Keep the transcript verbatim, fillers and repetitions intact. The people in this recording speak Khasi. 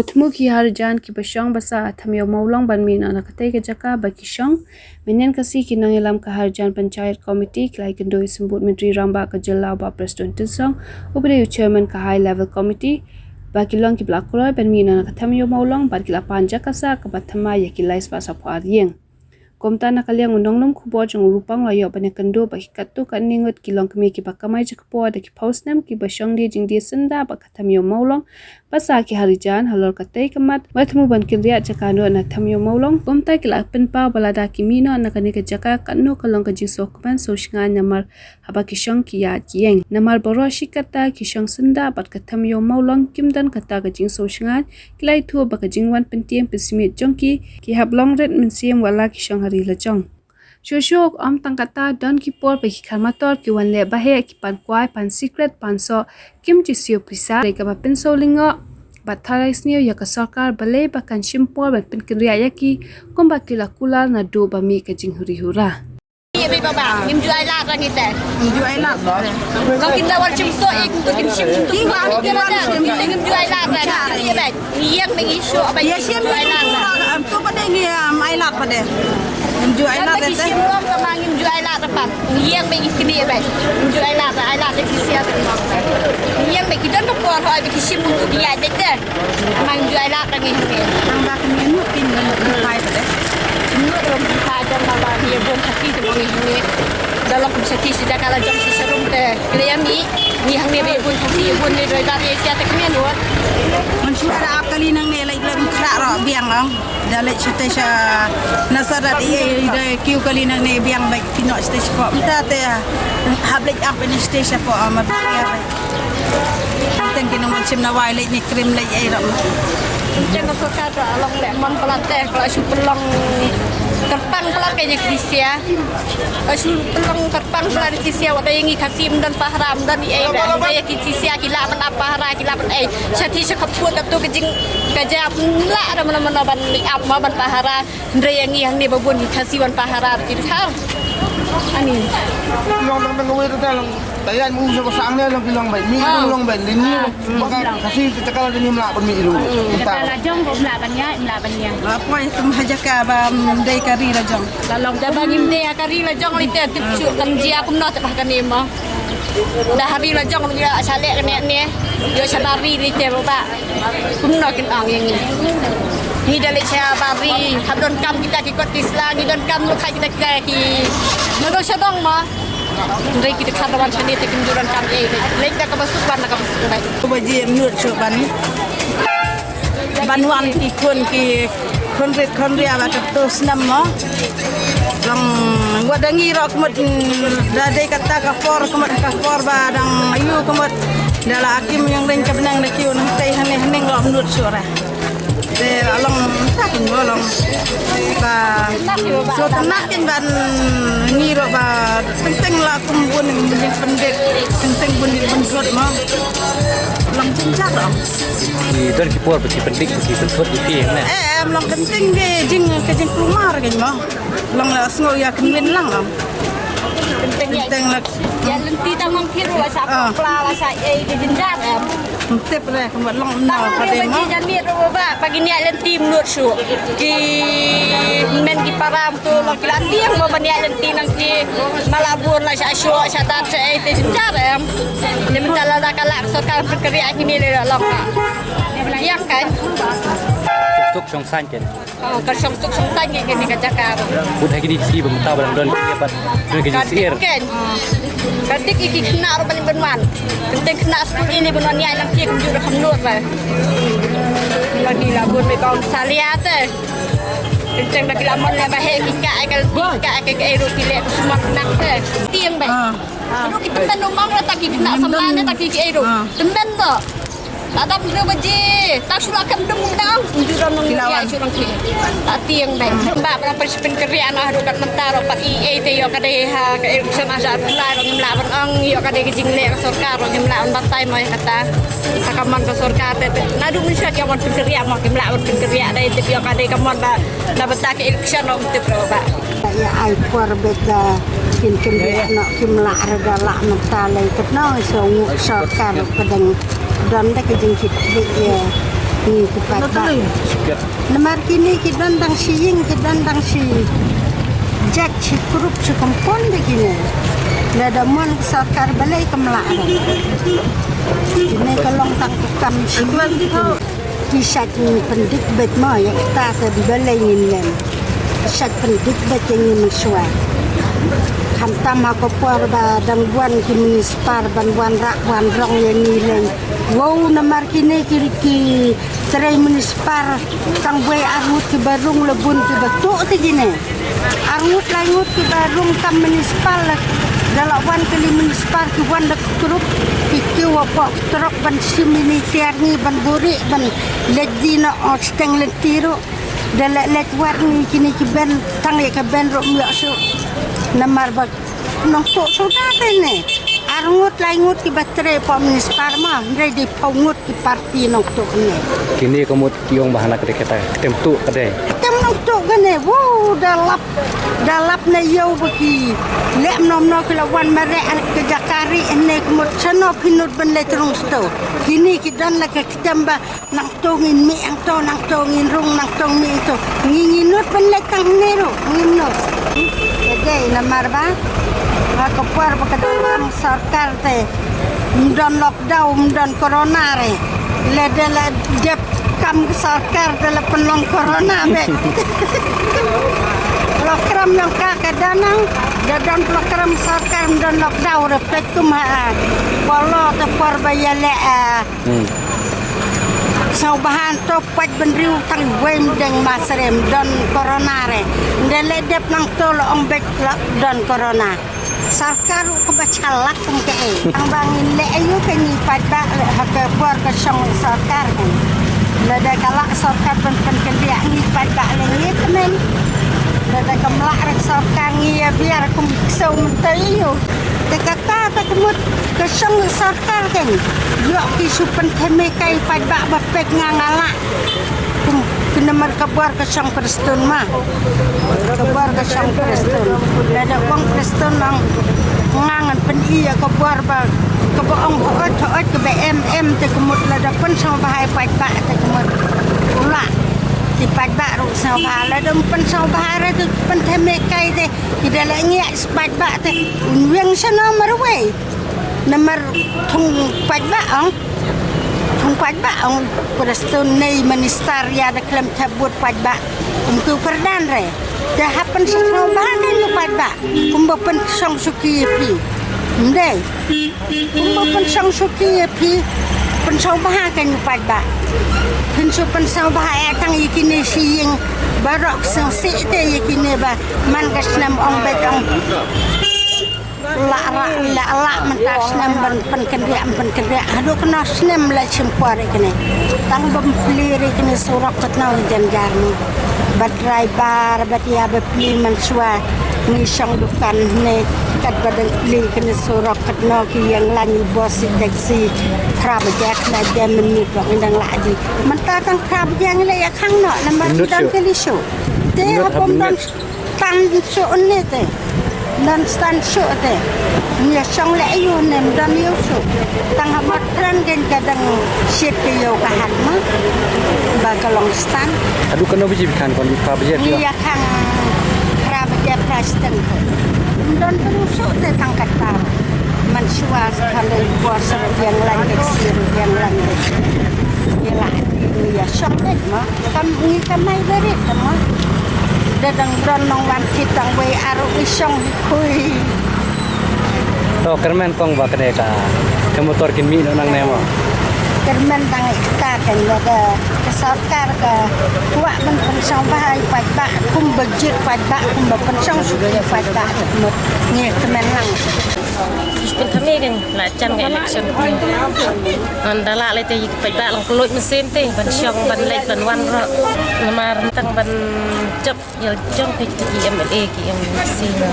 Thmu ki Harijan kiba shong basa ha Thamiew Mawlong ban mih noh na katei ka jaka ba ki shong. Mynhynnin ka sngi ki nongïalam ka Harijan Panchayat Committee ki la ïakynduh ïa u Symbud Myntri Rangbah ka jylla u Bah Prestone Tynsong, uba dei u Chairman ka High Level Committee, ba ki long kiba la kloi ban mih noh na ka Thamiew Mawlong bad ki la pan jaka sah kaba thymmai ïa ki lai spah saphew ar ïing. Kumta na ka liang u nonglum khubor jong u Rupang u la ïoh ban ïakynduh ba ki katto katne ngut ki longkmie kiba kamai jaka por da ki phew snem kiba shong die jingdie syndah bad ka Thamiew Mawlong basa ha ki Harijan halor katei ka mat, ba thmu ban kynriah jaka noh na Thamiew Mawlong. Kumta ki la pynpaw ba lada ki mih noh na kane ka jaka, katno ka long ka jingsngewkmen sngewsyngan namar haba ki shong ki ïaid ki ïeng. Namar baroh shi katta ki shong syndah bad ka Thamiew Mawlong, kim don kata ka jingsngewsyngan. Ki la ïathuh ba ka jingwan pyntieng pynsmit jong ki, ki hap long rit mynsiem wat la ki shong ha ri lajong. Shuh shuh ym tang kata, don ki por ba ki kharmator ki wan leh baheh, ki pan kwai, pan sikret, pan soh, kim ju siew pisa, dei kaba pynsiew lyngngoh bad tharai sniew ïa ka sorkar, balei ba kan shim por ban pynkynriah ïa ki kumba ki la kular naduh ba mih ka jinghuri hura. Ïa baba, ngim ju ai lad ra ngi te. Ngim ju ai lad. Ngam kin da wan shim soh ïa ki, ngim shim, ngim ju ai lad ra. Ïa baba. Ngi ïeng ba ngi shuh ba ïa ngi shem ju ai lad. Am tu pat de ngi, am, ai lad pat de. Ngim ju ai lad de. Ngi shem ruh ba ma ngim ju ai lad pat. Ngi ïeng ba ngi knieh ba. Ngim ju ai lad, ai lad de ki sia de. Ngi ïeng ba ki don ka por hoi ba ki shem, tu ki ïaid de. Ama ngim ju ai lad de ngi hangne. Nang ba ki mut pyn nud phai pat de. Mut rum phai jong ba ba ngi bun Khasi de ngi hangne. Da long kum sa ki sha jaka la jong shi sharum te. Ki la ïa mih, ngi hangne ba bun Khasi, bun ne doi dar ïa sia te kmen wat. Ngan shu da ap kali nangne, leit lem khlak ro biang ong. Da leit shatei sha na sa da dei, da kiew kali nangne biang ba ki noh shatei shapoh. Mynta te hap leit ap ne shatei shapoh, ah, ma biang ba. Teng ki nong shim na wai leit ne krim leit ei ro. Teng ka sorkar da long leh mon palat te, ka la shu pynlong kyrpang palat ka ïa ki sia. Ka shu pynlong kyrpang palat ki sia, wat ïa ngi Khasi ym don pahara, ym don ei ei, ym don ïa ki sia ki lah ban ap pahara, ki lah ban ei. Sha ti sha khappud katu ka jing ka jia ym lah da mano mano ban ap ma ban pahara. Hynrei ïa ngi hangne ba bun ki Khasi wan pahara ki thar. Ani. Long dang dang wei ta long. Ta ïa mu sa ba sang ne long ki long bai. Mi long bai. Lini long. Ba ka Khasi ta ka la ni mla ban mi ru. Ta la jong ko mla ban ïa, mla ban ïa. La poi tum ha jaka ba, mm, dei ka ri la jong. La long da ba ngim dei ka ri la jong li te tip shu kan jia kumno te ba ka ni mo. Da ha ri la jong ïa sha leh ne ne. Ïa sha ba ri li te ba. Kumno kin ong ïa ngi. Ngi da leit sha ba ri, hap donkam kita ki kot ki sla, ngi donkam ruh kha kita ki, ki nongdong sha dong ma. Hynrei kita kha da wan shane te kim ju donkam ei. Leit da kaba suk wan da kaba suk dei. Kaba ji em nud shuh ban. Ban wan ki khun ki khun rit khun ria ba ka tu snem mo. Long wat da ngi ruh ka mut, mm, da dei kata ka por, ka mut ka por ba dang ayu ka mut. Da la kim ïeng ring ka bneng da kiew nangtei hangne hangne ruh ym nud shuh re. Te la long ta kin ruh long ba so tang na kin ban ngi ruh ba teng teng la kum bun jingpyndik, teng teng bun jingpynjot mo. Long jynjar ruh. Ki don ki por ba ki pyndik, ba ki pynjot, ki phi ne. Eh, em long teng teng ki jing, ki jingkulmar ki mo. Long la sngew ïa kynwin lang ong. Teng teng la. Ïa lynti tang ong phi ruh la sha pla la sha ei ki jynjar em. Tip re ka mut long na ka dei mo. Ba jani ruh ba ba ki ïa lynti ym nud shuh. Ki men ki para to long ki la tieng mo ban ïa lynti nang ki ma la bun la sha shuh sha tat sha ei te jynjar em. Ni mynta la da ka la sorkar pynkynriah kine le long. Ïa kan. Tuk shong san ken. Oh, ka shong suk shong saiñ ngi kane ka jaka ruh. Bun ha kine ki sngi ba mynta ba dang don ki pat don ki jingsngewsih. Ka dik ki khynnah ruh ba leh ban wan. Teng teng khynnah skul ine ban wan ïaid lang ki kumjuh ruh kam nud ba. La ki la bun ba ong salia te. Teng teng ba ki la mon leh ba heh ki ka ai ka leh ka ai ka ei ruh ki leh ka sumar khynnah te. Tieng ba. Ruh ki tymmen u mong ruh ta ki khynnah samla ne ta ki ki ei ruh. Tymmen ruh. Lada phi baje, ta shu la kem dum dang, ju dang nong ya shu dang ki. Ta tieng dai. Ba ba phi pynkynriah na haduh kat mynta ruh pat i ei te ïoh ka dei ha ka election ha sha July ruh ngim lah ban ong ïoh ka dei ka jingleh ka sorkar ruh ngim lah ban batai mo ïa kata. Sa ka mon ka sorkar te te. Naduh mynshuwa ki wan pynkynriah mo kim lah ban pynkynriah dei te ïoh ka dei ka mon ba da bynta ka election ruh ngim tip ruh ba. Ïa ai por bad da kin kynriah noh kim lah re da lah mynta lei katno sha ngu sorkar pdeng don da ka jingkit bad ïa Ki paidbah. Namar kine ki don tang shi ïing, ki don tang shi jait, shi group, shi kompon de kine. Lada mon sorkar balei kam lah re. Kine ka long tang ka kam shi. Ki shait pyndit beit mo ïa kata te balei ngin lem. Shait pyndit beit ïa ngi mynshuwa. Khamtam ha ka por ba dang wan ki municipal ban wanrah wanrong ïa ngi lem. Wow, namar kine ki, ki trei municipal tang wei arngut kiba rung la bun kiba tuh te kine. Arngut laingut kiba rung kam municipal, da la wan kali municipal ki wan da group, ki kiew hapoh trok ban shim ïa kine ki tiar ngi ban buhrieh ban leit die noh, oh, shiteng lynti ruh. Da la leit wad ngi kine ki ben tang ïa ka ben ruh ym ïoh shuh. Namar ba nongtuh suda te ne. Arngut laingut kiba trei hapoh municipal ma, hynrei dei phew ngut ki parti nongtuh ne. Kine ka mut ki ong ba hana ka dei kata, ka tem tuh ka dei. Ka tem nongtuh kane, wow, da lap, da lap na ïew ba ki leh mno mno ki la wan mareh ka jaka rieh ne, ka mut shano phi nud ban leit rung sto. Kine ki don la ka tem ba nangto ngin mih hangto, nangto ngin rung, nangto ngin mih hangto. Ngi, ngi nud ban leit tang hangne ruh, ngim nud. Ka dei namar ba ha ka por ba ka don kam sorkar te ym don lockdown, ym don corona re. Lada la dep kam ka sorkar te la pynlong corona beit. Lockdown ïong ka ka danang, da don lockdown sorkar ym don lockdown re, peit kum ha Polo te por ba ïaleh, ah, Hmm. Sngewbha to pait bynriew tang wei ym deng masrem don corona re. Nda leh dep nangto la ong beit la don corona. Sorkar ruh kaba chalak kum kaei. Tang ba ngin leh aïu ka ngi paidbah leh ha ka bor ka shong sorkar kan. Lada ka lah sorkar ban pynkhyndiat ngi paidbah leh ngi kmen. Lada kam lah re sorkar ngi ïa biar kum ksew mynta aïu. Te kata te ka mut ka shong sorkar kan ïoh ki shu pynthymmai kai paidbah ba peit nga nga lah. Kum, kum namar ka bor ka shong Prestone ma. Ka bor ka shong Prestone. Lada kong Prestone nang nga ngan pyni ïa ka bor ba kaba ong hooid hooid kaba em em te ka mut lada pynsngewbha ïa paidbah te ka mut u lah. Ki paidbah ruh sngewbha, lada ym pynsngewbha re te pynthymmai kai te. Ki da leh ngiah shi paidbah te un weng shano marwei. Namar thung paidbah ong. Thung paidbah ong Prestone nei minister ïa da khlem thep vote paidbah. Um kiew kyrdan re. Te hap pynsngewbha kan ïa paidbah. Kumba pynshong suki ïa phi. Ym dei. Kumba pynshong suki ïa phi, pynsngewbha kan ïa paidbah. Phin shu pynsngewbha ïa tang ïa kine shi ïing baroh sngewsih te ïa kine ba man ka snem ong beit ong. Lah lah lah lah mynta snem ban pynkynriah pynkynriah haduh kano snem la shim por ïa kine. Tang bym plie ïa kine surok katno jan jar ni. Bad driver bad ïa ba plie mynshuwa ngi shong dukan ne katba dang plie kine surok katno ki ïeng lain i bos i taxi phra baje khyndai baje mynmiet ba ngi dang lah di. Mynta tang phra baje ngi la ïa khang noh namar don kali shuh. Te hapom don stan shuh ne te. Don stan shuh te. Ngi ïa shong leh aïu ne don ïew shuh. Tang ha mot kren kein ka dang shit ka ïew ka hat ma. Ba ka long stan. Haduh katno baje phi khan kon phra baje phi? Ngi ïa khang phra baje phra shiteng ko. Don ka ruh shuh te tang kata. Mynshuwa sa khan dei bor sa ruh ïeng lain ka ksir ïeng lain. Ïa lah ngi ïa shong leh ma. Kam ngi kamai barit ma. Da dang don nongwan kit tang wei aru i shong i khui. To kyrmen kong ba kane ka, ka motor kin mih noh nangne mo. Kyrmen tang i kata kan da ka sorkar ka kwah ban pynsngewbha ïa paidbah kumba jied paidbah kumba pynshong suki paidbah mut ngi kyrmen lang. Pynthame kan la jan ka election. Ngan da la lei te paidbah lang kloi mynsiem te ban shong ban leit ban wan ro. Namar tang ban jop ïa jong ki ki M L A ki M C na.